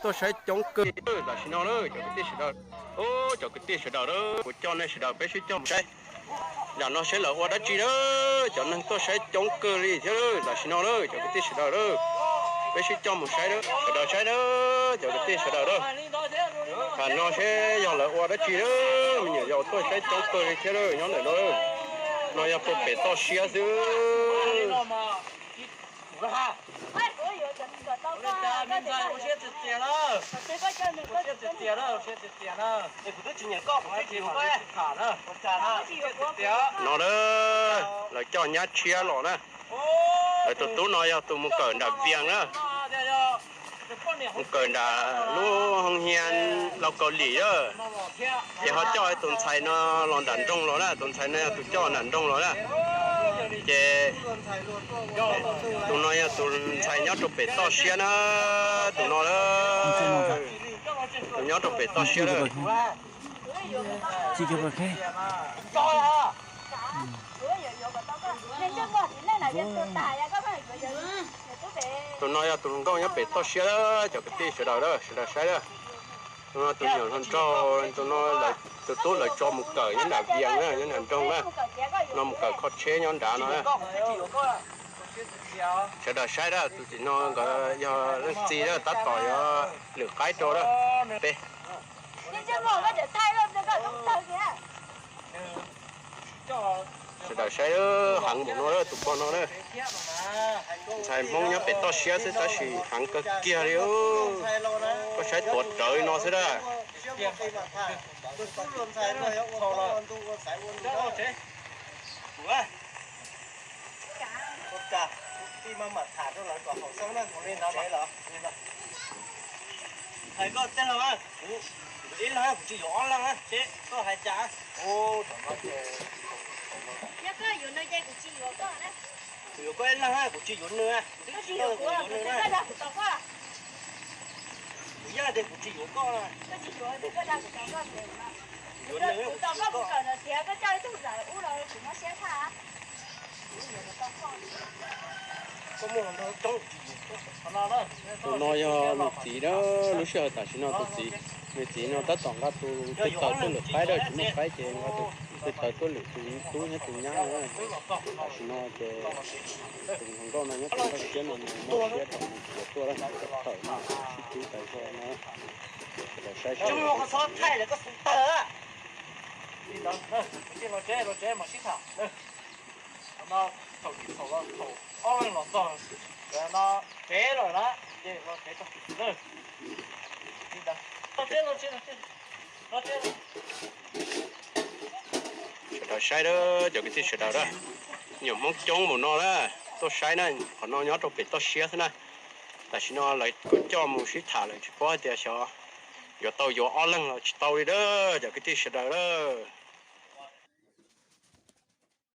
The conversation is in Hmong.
Tuaj saib coob kawg tam sim no lawm cov kwv tij sawv daws. Cov kwv tij sawv daws, kuv coj nej sawv daws peb sib coj mus saib. Nram no saib lawv ua dab tsi na. Cov neeg tuaj saib coob kawg li thiab tam sim no lawm cov kwv tij sawv daws. Peb sib coj mus saib, sawv daws saib na, cov kwv tij sawv daws. Tam no seb yog lawv ua dab tsi na. Me nyuam yaus tuaj saib coob kawg li thiab nyob ntawm no. No yog rau pem toj siab xwb. No na, lawv coj nyab tshiab los na. Lawv tus tub no yog tus mus kawm nram Vias na, mus kawm nram lub hoo hia Laus Kaus Lim a. Ces ho coj tus ntxhais no los nram nroog los na, tus ntxhais no yog tus coj nram nroog los na. Ces tus no yog tus ntxhais nyob rau pem toj siab na, tus no na. Tus nyob rau pem toj siab na. Tus no yog tus hluas nkauj nyob pem toj siab, cov kwv tij sawv daws, sawv daws saib. Tus no tus nyuam hluas nraug, tus no tus tub lawv tso mus kawm nyob nram Vias na, nyob nram nroog na. No mus kawm kho tsheb nyob nrad no na. Sawv daws saib na, tus txiv no nkawd yog leej txiv na, tab tom yuav lwm qaib rau na. Peb Sawv daws saib, heev npaum no, tus pog no na. Ntxhais Hmoob nyob pem toj siab xwb tab sis heev kawg kiag li. Koj saib tuav rawv li no xwb na. Hais koj tej leeg, kuv ib leeg kuv tsis yuav ob leeg, koj hais cas? Yog koj yuav nws ces kuv tsis yuav koj na. Kuv yuav koj ib leeg, kuv tsis yuav nws. Koj tsis yuav kuv, kuv dag kuv tos koj. Kuv yog tias kuv tsis yuav koj na. Koj tsis yuav ces koj dag kuv tos koj. Kuv tos koj mus kawm ntawd tiag, koj coj ib tug ntxawm ub los kuv mob siab tshaj. Tus no yog nws txiv na, lub sij hawb tam sim no tus txiv, nws txiv no tab tom nqa tus tw taws tuaj lwm qaib na, tsis muaj qaib ces nqa tus tw taws tuaj lwm tus tub nyob tus nyab na. Tam sim no ces tus hluas nkauj no nyob pem toj siab no nws mob siab thaum nws txiv tuaj na, thaum nws sib tw taws zog no. Sawv daws saib seb Sawv daws saib na, cov kwv tij sawv daws na, nyuam Hmoob coob mus no na, tuaj saib na, qhov no nyob rau pem toj siab xwb na. Tam sim no lawv kuj coj mus sib tham lawm tsis paub hais tias xyov yuav tau yuav ob leeg los tsis tau li na, cov kwv tij sawv daws na.